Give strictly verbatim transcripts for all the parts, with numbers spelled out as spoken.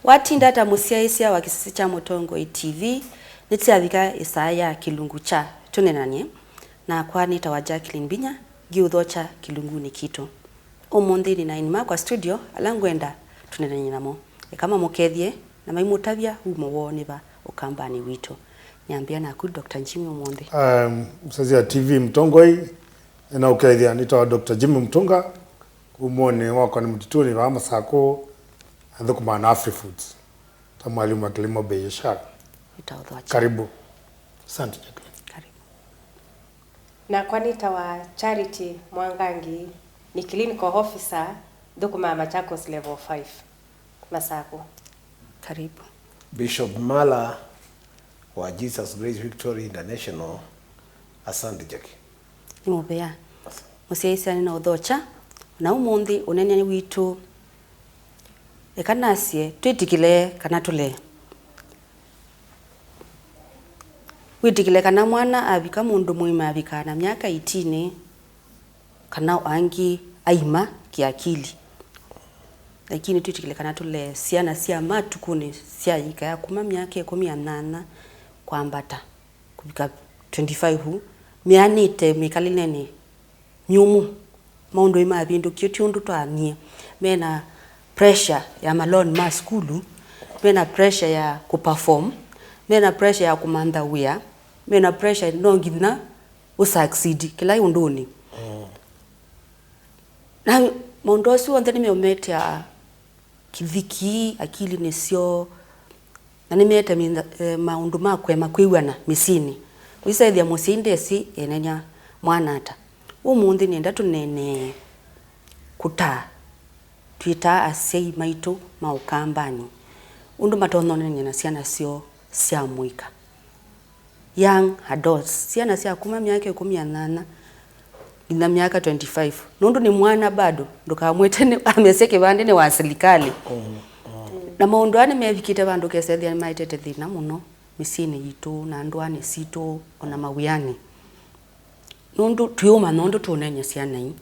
Watinda ta mũsyaĩĩsya wa kĩsese kya Mũtongoi T V, nĩkyavika ĩsaa ya kĩlungu kya tũneenany'e. Nakwa nĩtawa Jacqueline Mbinya, ngiũthokya kĩlungunĩ kitũ. Ũmũnthĩ nĩ na aini makwa studio ala ngwenda tũneenany'e namo. Eka mamũkethye na maimũtavya wumo woo nĩ va ũkambanĩ witũ. Nyambĩa naku, Doctor Jimmy, ũmũnthĩ. Um, mũsyaĩĩsya T V Mũtongoi, nĩnaũkethya, nĩtawa Doctor Jimmy Mutunga, wumonĩ wakwa nĩ Mũtitũnĩ vaa Masakũ, athũkũmaa na Afri Foods ta mwalimu wa kilimo biashara. Nĩtaũthokya. Karibu. Asante, Jacqueline. Karibu. Nakwa nĩtawa Charity Mwangangi, nĩ clinical officer, thũkũmaa Machakos Level five, Masakũ. Karibu. Bishop Mala wa Jesus Grace Victory International. Asante, Jackie. Nĩ mũvea. Mũsyaĩĩsya nĩnaũthokya, na ũmũnthĩ ũneenany'a witũ, eka nasye, twĩtĩkĩle kana tũlee. Wĩtĩkĩle kana mwana avika mũndũ mũima avikaa na myaka eighteen, kana angĩ aima kĩakili. Lakini twĩtĩkĩle kana tũlee syana sya matukũnĩ sya yĩka ya kuma myaka ĩkũmi na nyanya kwambata kũvika twenty-five, meanĩte mĩkalĩlenĩ myũmũ. Maũndũ nĩmavĩndũkie, ti ũndũ twanyie. Mena pressure ya ma loan ma sukulu, mena pressure ya kũperform, mena pressure ya kũmantha wĩa, mena pressure no nginya ũsucceed kĩla ũndũnĩ. Mm. Na maũndũ asu onthe nĩmeũmetea kĩthiki akilinĩ syoo, na nĩmeete mĩtha-, eh, maũndũ ma kũema kwĩw'ana mĩsyĩnĩ. Ũisethĩa mũsyai ndesĩ enenea mwana ata. Ũmũnthĩ nĩenda tũneenee kũtaa, twĩtaa asyai maitũ ma ũkambanĩ, ũndũ matonya ũneenany'a na syana syoo sya mũika. Young adults, syana sya kuma myaka ĩkũmi na nyanya nginya myaka twenty-five. Nũndũ nĩ mwana bado, ndũkamwĩte nĩ, amesya kĩvandĩ nĩ wa silikalĩ. Mm, mm. Na maũndũ aa nĩmevikĩte vandũ ũkesethĩa nĩmaetete thĩna mũno mĩsyĩnĩ yitũ, na ndũanĩ sitũ, ona mawĩanĩ. Nũndũ twĩũmanya ũndũ tũũneeny'a syana ii.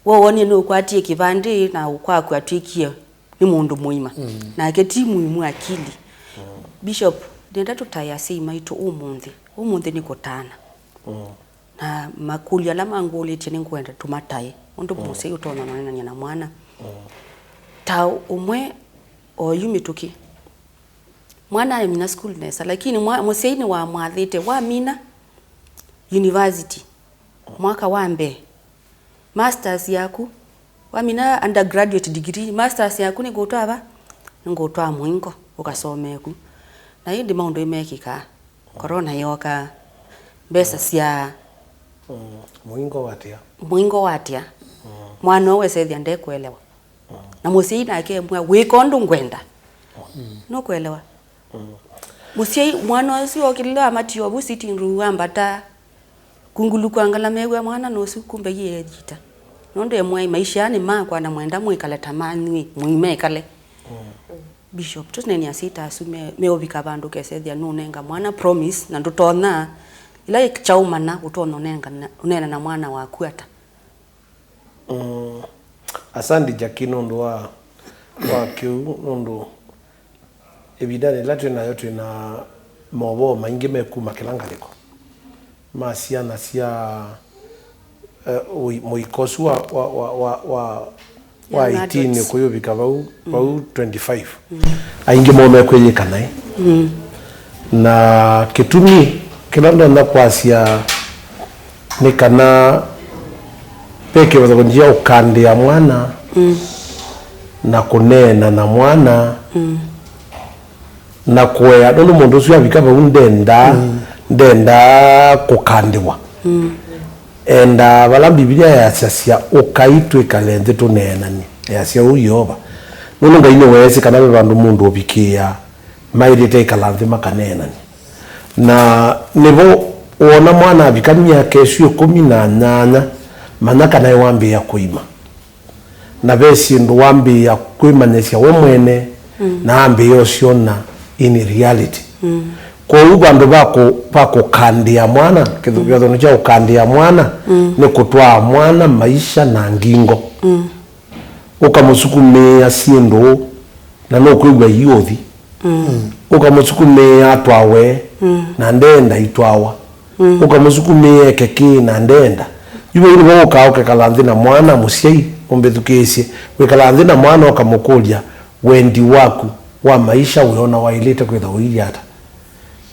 We wonie nĩũkwatie kĩvandĩ na kwaku atw'ĩkie nĩ mũndũ mũima. Mm. Nake ti mũimu akili. Mm. Bishop, nĩenda tũtae asyai maitũ ũmũnthĩ. Ũmũnthĩ nĩ kũtaana. Mm. Na makũlyo ala mangũlĩtye nĩngwenda tũmatae. Ũndũ, mm, mũsyai ũtonya ũneenany'a na mwana. Mm. Ta ũmwe oyu mĩtũkĩ. Mwana amina sukulu nesa, lakini mwa-, mũsyai nĩwamwathĩte, wamina university, mwaka wa mbee, masters yaku, wamina undergraduate degree, masters yaku nĩngũtwaa va? Nĩngũtwaa mũingo, ũkasomee ku. Na ĩndĩ maũndũ nĩmekĩkaa. Corona yooka, mbesa sya, mm, mũingo watia? Mũingo watia? Mm. Mwana ũũ wesethĩa ndekũelewa. Mm. Na mũsyai nake emwĩa, wĩka ũndũ ngwenda. Mm. Nũkũelewa? Mm. Mũsyai, mwana ũsu okĩlile amatiwa vu sitting room, ambata kungulukwangala mew'a mwana nũsu, kumbe iye ejita. Nũndũ emwĩa, maisha nĩ makwa na mwenda mwĩkale ta manyw'ĩ, mũimekale. Mm. Bishop, tũneenea asyai ta asu me, meũvika vandũ ũkesethĩa nũnenga mwana promise na ndũtonya, ĩla kyaumana ũtonya ũnenga na, ũneena na mwana waku ata? Mm, asante Jackie nũndũ wa, wa kĩu, nũndũ ĩvindanĩ yĩla twĩ nayo twĩ na maũvoo maingĩ mekuma kĩla ngalĩko ma syana sya, eh, ũi-, mũiko ũsu wa, wa, wa, wa, wa, wa eighteen kũyũvika vau, mm, vau twenty-five. Mm. Aingĩ moo mekwĩyĩka naĩ. Mm. Na kĩtumi kĩla ndonya kwasya nĩ kana ve kĩvathũkany'o kya ũkandĩa mwana, mm, na kũneena na mwana, mm, na kũea, nũndũ mũndũ ũsu avika vau ndendaa, mm, ndendaa kũkandĩwa. Mm. Endaa vala Mbivilia yasasya, ũkai twĩkale nthĩ tũneenany'e, easya ũu Yeova. Nũndũ Ngai nĩweesĩ kana ve vandũ mũndũ ũvikĩĩaa, maĩlĩte ĩkala nthĩ makaneenany'a. Na nĩvo woona mwana avika myaka ĩsu ĩkũmi na nyanya, manya kana nĩwambĩĩa kũima. Na ve syĩndũ wambĩĩa kwĩmanyĩsya we mwene, mm, na ambĩĩa ũsyona in reality. Mm. Kwoou vandũ va kũ-, va kũkandĩa mwana, kĩthu-, mm, kĩvathũkany'o kya ũkandĩa mwana, mm, nĩ kũtwaa mwana maisha na ngingo. Mm. Ũkamũsukumĩĩa syĩndũ na nũkwĩw'a iũthi. Ũkamũsukumĩĩa atwawe, na ndeenda itwawa. Ũkamũsukumĩĩa eke kĩĩ, na ndeenda. Yu vau nĩvo ũkaa ũkekala nthĩ na mwana mũsyai, ũmbĩthukĩĩsye. Wĩkalaa nthĩ na mwana ũkamũkũlya, "Wendi waku wa maisha wĩona waĩlĩte kwĩthwa ũilyĩ ata?"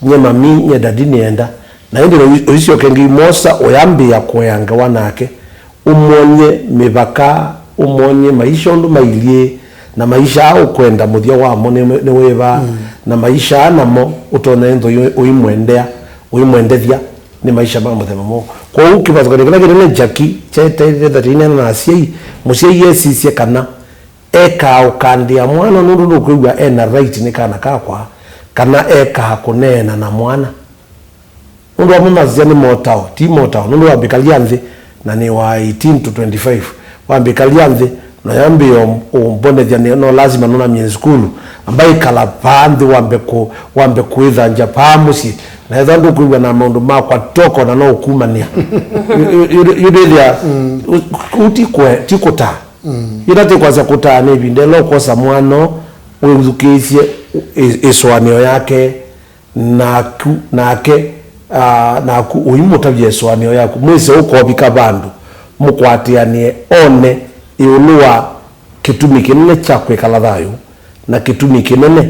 Nye mami, nye dadi nĩenda. Na ĩndĩ ũisyoke ngĩimosa ũyambĩĩa kũea ngewa nake, ũmwony'e mĩvaka, ũmwony'e maisha ũndũ mailyĩ, na maisha aa ũkwenda mũthya wamo nĩ, nĩ wĩva, na maisha aa namo ũtonya ĩnthwa ũimwendea, ũimwendethya nĩ maisha ma mũthemba mwaũ. Kwoou kĩvathũkany'o kĩla kĩnene Jackie kyeteete thati ĩneena na asyai, mũsyai esisye kana ekaa ũkandĩa mwana nũndũ nũkwĩw'a ena right nĩ kana kakwa, kana ekaa kũneena na mwana. Nũndũ amwe masisya nĩ motao, ti motao, nũndũ wambĩkalya nthĩ, na nĩ wa eighteen to twenty-five, wambĩkalya nthĩ, na yambĩĩa ũmbonethya nĩ, no lasima nũnamye sukulu, amba ĩkala paa nthĩ wambe kũ, wambe kwĩthangya paa mũsyĩ, na ethwa ndũkwĩw'a na maũndũ makwa toko na no ũkumanĩa. Yu ndĩthĩa, ti kũtaa. Yĩla tĩkwasya kũtaa nĩ ĩvinda ĩla ũkwosa mwana wĩthukĩĩsye ĩ-, ĩsũanĩo yake, naku, nake, ah, naku ũimũtavya ĩsũanĩo yaku, mwĩse ũkovika vandũ mũkwatĩanĩe one ĩũlũ wa kĩtumi kĩnene kya kwĩkala thayũ na kĩtumi kĩnene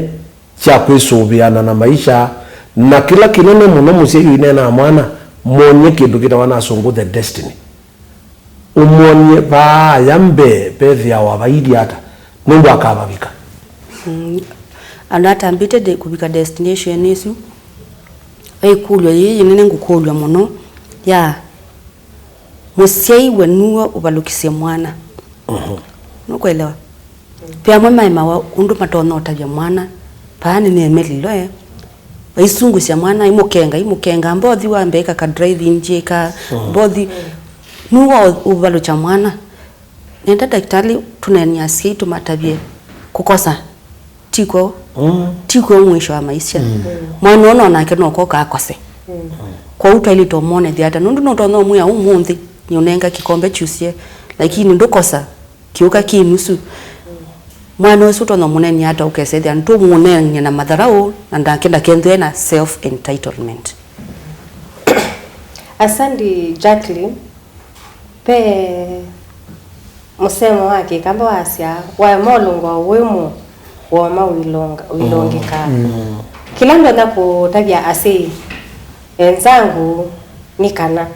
kya kwĩsũvĩana na maisha, na kĩla kĩnene mũno mũsyai ũineenaa mwana, mwony'e kĩndũ kĩtawa na asũngũ the destiny. Ũmwony'e vaa aya mbee vethĩawa vailyĩ ata, nũndũ akavavika. Mm, andũ atambĩte de-, kũvika destination ĩsu, ve ĩkũlyo yĩĩ yĩnene ngũkũlw'a mũno ya mũsyai we nũwe ũvalũkisye mwana. Mhm. Nũkwelewa? Ve amwe maemawa ũndũ matonya ũtavya mwana, vaa nĩneemelilwe, aisungusya mwana, aimũkenga, aimũkenga, mbothi wa mbee ka, ka driving njĩka, mbothi, nũwa ũ-, ũvalũkya mwana. Nenda ndakĩtalĩ tũneenie asyai tũmatavye kũkosa. Ti kw'o, ti kw'o mwisho wa maisha. Mwana ũno nake no koka akose. Kwoou twaĩlĩte ũmwonethya ata? Nũndũ nũtonya ũmwĩa ũmũnthĩ, nĩũnenga kĩkombe kyusye, lakini ndũkosa. Kĩũka kĩ nusu. Mwana ũsu ũtonya ũmũneeny'a ata ũkesethĩa nĩtũmũneeny'a na matharaũ na ndake ndakethĩwe na self entitlement? Asante, Jacqueline. Ve mũsemo wa Kĩkamba wasya, "Waema ũlũnga wĩ mũũ, woma ũilonga-, ũilongeka." Kĩla ndonya kũtavya asyai enzangu nĩ kana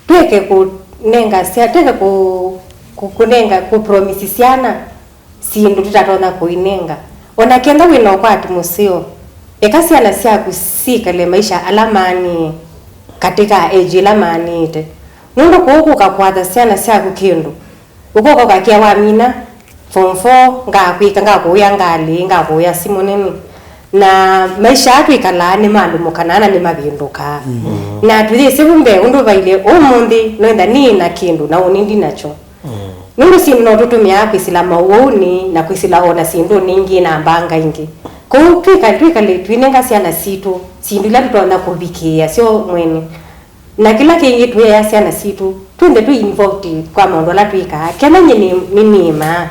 Twĩke kũnenga sya-, twĩke kũ-, kũ-, kũnenga, kũ promise syana syĩndũ tũtatonya kũinenga. O na kenda wĩ na ũkwati mũseo, eka syana syaku syĩkale maisha ala maanĩe katĩ ka age ĩla maanĩĩte. Nũndũ kũu kũka kwatha syana syaku kĩndũ, ũkoka ũkakĩa wamina, form four, ngakwĩka, ngakũĩa ngalĩ, ngakũĩa simũ nene. Na maisha aa twĩkalaa nĩmalũmũkanaa na nĩmavĩndũkaa. Na tũyĩsĩ vu mbee ũndũ vailye ũmũnthĩ, noĩtha nĩĩ na kĩndũ na ũnĩ ndi nakyo. Nũndũ syĩndũ no tũtũmĩaa kwĩsĩla maũwaunĩ na kwĩsĩla o na syĩndũnĩ ingĩ na mbanga ingĩ. Kwoou twĩka-, twĩkale twĩnenga syana sitũ syĩndũ ila tũtonya kũvikĩĩa syo mwene. Na kĩla kĩngĩ, tũyea syana sitũ twĩnthe twĩ involved kwa maũndũ ala twĩkaa. Kenda nyie nĩ, nĩnĩmaa,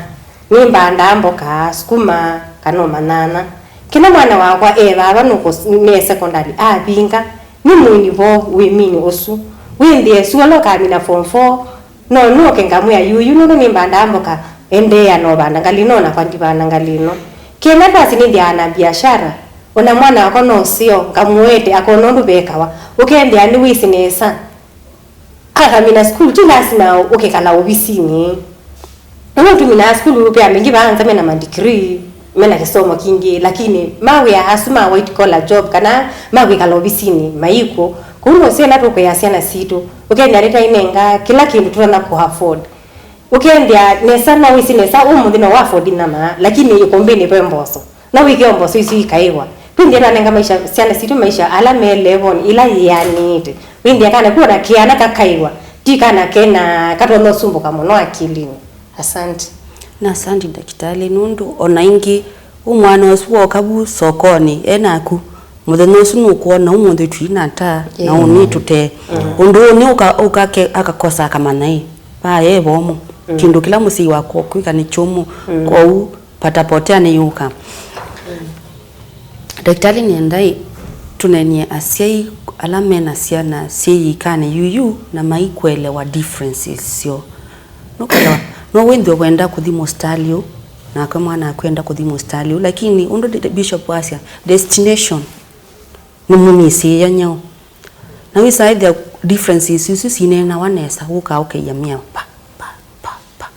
nĩmbandaa mboka, sukuma, kana o manyanya. Kenda mwana wakwa e vava nũkũ-, me secondary, avinga, nĩmũinvolve wĩminĩ ũsu. Wĩnthĩe sua no kamina form four, no nũke ngamwĩa, "Yuyu, nũndũ nĩmbandaa mboka, endeea na ũvanda ngalĩ ĩno, nakwa ndivanda ngalĩ ĩno." Kenda twasĩ nĩnthĩaa na biashara, o na mwana wakwa no ũseo, ngamũete, akona ũndũ vekawa. Ũkethĩa nĩwĩsĩ nesa. Akamina sukulu, ti lasima ũkekala ovisinĩ. Nũndũ tũminaa sukulu, ve andũ aingĩ vaanza mena ma degree, mena kĩsomo kingĩ, lakini mawĩa asu ma white collar job, kana ma kwĩkala ovisinĩ, maikw'o. Kwoou no ũseo na tũkũea syana sitũ. Ũkethĩa nĩtainenga kĩla kĩndũ tũtonya kũ afford. Ũkethĩa nesa, no wĩsĩ nesa, ũmũnthĩ no wa afford nyama, lakini ĩkũmbĩnĩ ve mboso. No wĩkĩe mboso isu ikaĩwa. Twĩnthĩe twanenga maisha, syana sitũ maisha ala me levelnĩ ĩla yĩanĩĩte. Wĩnthĩa kana kuona kĩana kakaĩwa, ti kana kena katonya ũsumbũka mũno akilinĩ. Asante. Na asante, ndakĩtalĩ, nũndũ o na ĩngĩ, ũ mwana ũsu woka vu sokonĩ e naku, mũthenya ũsu nũkwona ũmũnthĩ twĩ na ata, na ũnĩ tũte. Ũndũ ũũ nĩ ũka-, ũkake-, akakosa akamanya ĩ, vaa e vomo. Kĩndũ kĩla mũsyai wakwa ũkwĩka nĩ kyũmũ. Kwoou, Patapotea nĩyũka. Ndakĩtalĩ nĩenda ĩ, tũnenie asyai ala mena syana syĩ iikanĩ yuyu na maikũelewa differences syoo. Nũkũelewa, no wĩthĩwe wenda kũthi mũsitalĩ ũũ, nake mwana akwenda kũthi mũsitalĩ ũũ, lakini ũndũ de-, Bishop wasya, destination nĩmũnĩsĩĩany'a ũũ. Na wĩsa ĩthĩa differences isu sineenawa nesa, ũkaa ũkeia mĩao, pa, pa, pa, pa.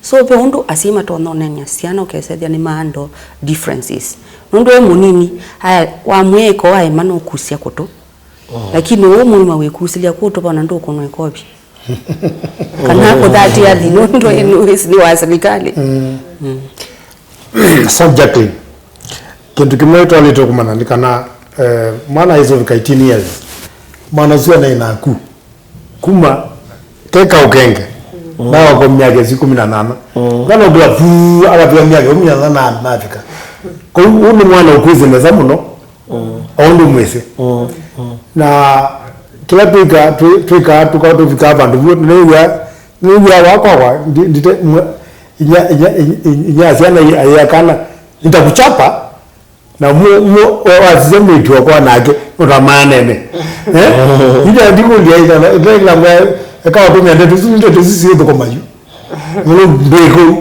So, ve ũndũ asyai matonya ũneenea syana ũkesethĩa nĩmaandle differences. Nũndũ e mũnini, aya, wamwĩa ĩko aema nũkusya kũtũ. Lakini ũũ mũima wĩkusĩlya kũtũ vana ndũkũnwa ĩkovi. Kana kũthatĩa thi nũndũ nĩ, nĩ wa serikali. So, Jacqueline, kĩndũ kĩmwe twalĩte kũmanya nĩ kana, eh, mwana aisũvika eighteen years, mwana ũsu ena inaku kuma keka ũkenge, na wako myaka ĩsu kũmi na nana. Kana ũkĩla puu, akafika myaka kũmi na nana na afika. Kwoou, ũũ nĩ mwana ũkwĩsĩ nesa mũno, o ũndũ mwĩsĩ. Na kĩla twĩka, twĩ-, twĩkaa, tũka-, tũvikaa vandũ vu, nĩw'a, nĩw'a wakwa wa, ndi-, ndite, mwe-, inya, inya, inya, inya syana i-, ayĩa kana, "Nitakuchapa," na mu-, mu-, wa-, wasisya mwĩĩtu wakwa nake, ũtamaanene. Eh? Ita ndikũlya ita, ita ila mwe, eka ũtũmĩa ndeto isu, ndeto isu siũthũkũma yu. Mũno ndwĩkũ,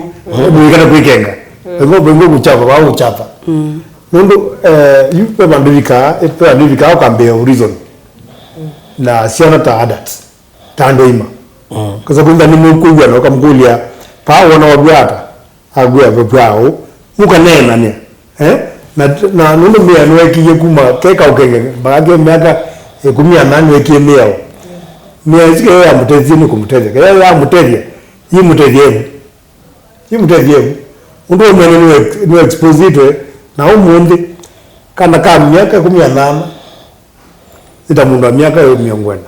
ndwĩkana kwĩkenga. Bengo, bengo kuchapa, wa kuchapa. Nũndũ, eh, yu pe vandũ vikaa, pe vandũ vikaa ũkambĩa reason. Na syana ta adults, ta andũ aima. Kasa kwĩntha nĩ mũkwĩw'a na ũkamũkũlya, "Paa wona wavw'a ata?" Akwĩa vavw'a ũũ, mũkaneenanĩa. Eh? Na, na nũndũ mbĩa nĩwekie kuma keka ũkenge, mpaka ke myaka ĩkũmi na nana nĩwekie mĩao. Mĩao ĩsu kĩyo yamũtethie nĩ kũmũtethya. Kĩyo yamũtethya, yĩmũtethya ĩvu. Yĩmũtethya ĩvu. Ũndũ ũmwe nĩ, nĩ expositwe na ũmũnthĩ, kana ka myaka ĩkũmi na nana, nĩ ta mũndũ wa myaka mĩongo ĩna.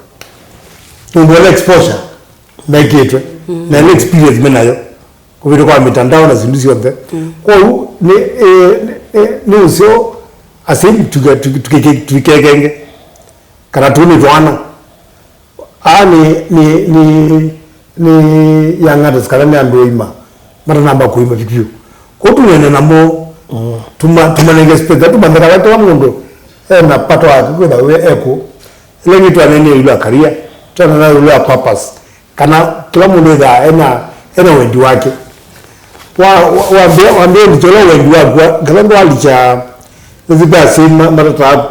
Nũndũ ĩla exposure mekĩtwe, na ĩla experience me nayo, kũvĩtũka kwa mitandao na syĩndũ syonthe. Kwoou, nĩ, eh, nĩ, nĩ, nĩ ũseo asyai tũke-, tũke-, tũke-, tũikekenge, kana tũu nĩ twana. Aa nĩ, nĩ, nĩ, nĩ young adults kana nĩ andũ aima matanamba kũima vyũ vyũ. Kwoou tũneene namo, tũma-, tũmanenge space, tũmanthe kana kĩla mũndũ ena part wake, kwĩtha we ekũ. Ĩla ĩngĩ twanenie ĩũlũ ya career, twanena ĩũlũ ya purpose, kana kĩla mũndũ ĩthaa ena, ena wendi wake. Wa, wa, wambĩa, wambĩa ũlikya ũla wendi waku, kana ndwalikya, nĩsĩ ve asyai ma-, matataa,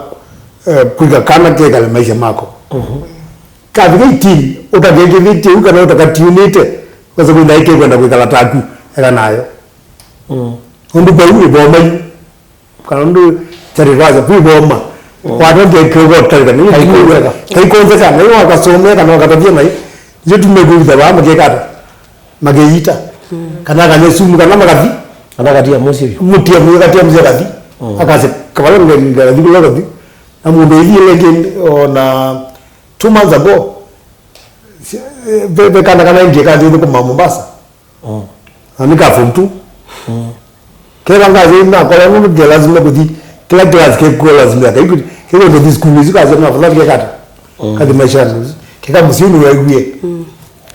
eh, kwĩka kana kekale maisha mako. Kavika eighteen, ũtakekĩthĩtye ũu kana ũtakatiunĩte, wesa kwĩtha ĩkekwenda kwĩkala taku, eka nayo. Ũndũ vau ĩvoma yu, kana ũndũ kyarĩ vaza, vu ĩvoma. Watondie kĩũka ũtarĩka, nĩ kaikonzeka. Kaikonzeka, na ĩyo wakasomea kana wakatavia mai, ndio tumekwĩtha vaa makekata, makeyita. Kana akanywa sumu, kana makathi. Kana akatia mũsyĩ vyũ. Mũtia mũyũ, akatia mũsyĩ akathi. Akasya, "Kavala ngenda kathi kũla kathi." Na mũndũ ĩthi ĩleke ona two months ago, si-, eh, ve, ve kana kana ndiye kathi thũkũma Mombasa. Na nĩ ka form two. Kethwa ngathi nakora nũndũ ke lazima kũthi, kĩla class ke kwa lazima, kaikũ, kaikũ kũthi school isu kazi na afadhali kekata. Kathi maisha, keka mũsyĩ nĩ waiwie.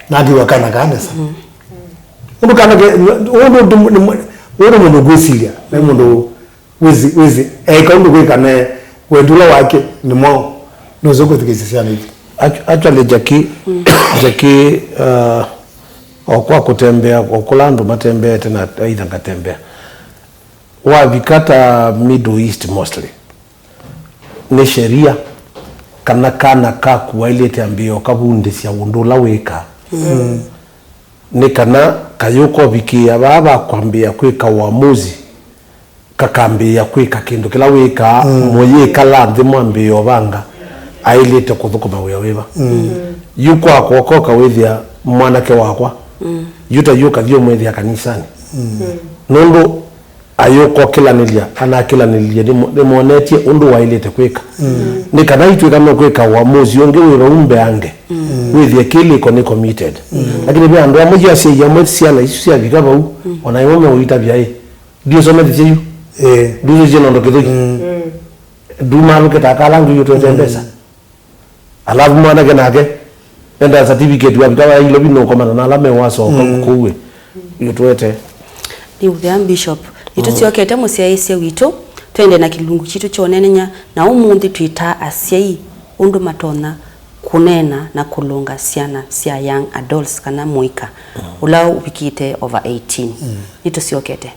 Na akiwa kana kanesa. Ũndũ kana ke, ũndũ, ũndũ, ũndũ mũndũ gwĩsilya, na mũndũ wĩsĩ, wĩsĩ, eka ũndũ kwĩka na wendi ũla wake nĩ mwaũ, nũsĩ kũthukĩĩsya syana ithi. Actu-, actually, Jackie, Jackie, uh, o kwa kũtembea, o kũla andũ matembeete na aitha ngatembea. Wavika ta Middle East mostly, nĩ sheria kana kana kaku wailĩte ambĩĩa ũkavundĩsya ũndũ ũla wĩkaa. Nĩ kana kayũka ũvikĩĩa vaa va kwambĩĩa kwĩka ũamuzi, kakambĩĩa kwĩka kĩndũ kĩla wĩkaa, mũyĩkala nthĩ mwambĩĩa ũvanga aĩlĩte kũthũkũma wĩa wĩva. Yu kwakwa ũkoka wĩthĩa mwanake wakwa, yu ta yu ũkathi ũmwĩthĩa kanisanĩ. Nũndũ ayũka ũkĩlanĩlya, anakĩlanĩlilye nĩmo-, nĩmonetye ũndũ waĩlĩte kwĩka. Nĩ kana itwĩka no kwĩka ũamuzi ũngĩ wĩ vau mbeange, wĩthĩe kĩlĩko nĩ committed. Lakini ve andũ amwe yu asyai amwe syana isu syavika vau, ona ĩmwe meũitavya ĩ, ndiũsomethisye yu. Ndusũsye nondo kĩthũi. Ndumalũke ta kala ngĩ yu twete mbesa. Alafu mwanake nake enda certificate wavika wa Nairobi nũkomana na ala mewasoka kũu ĩ. Yu twete. Nĩũthea Bishop, Nĩtũsyokete mũsyaĩĩsya witũ, twende na kĩlungu kitũ kya ũneenany'a, na ũmũnthĩ twĩtaa asyai ũndũ matonya kũneena na kũlũnga syana sya young adults kana mũika ũla ũvikĩte over eighteen. Nĩtũsyokete.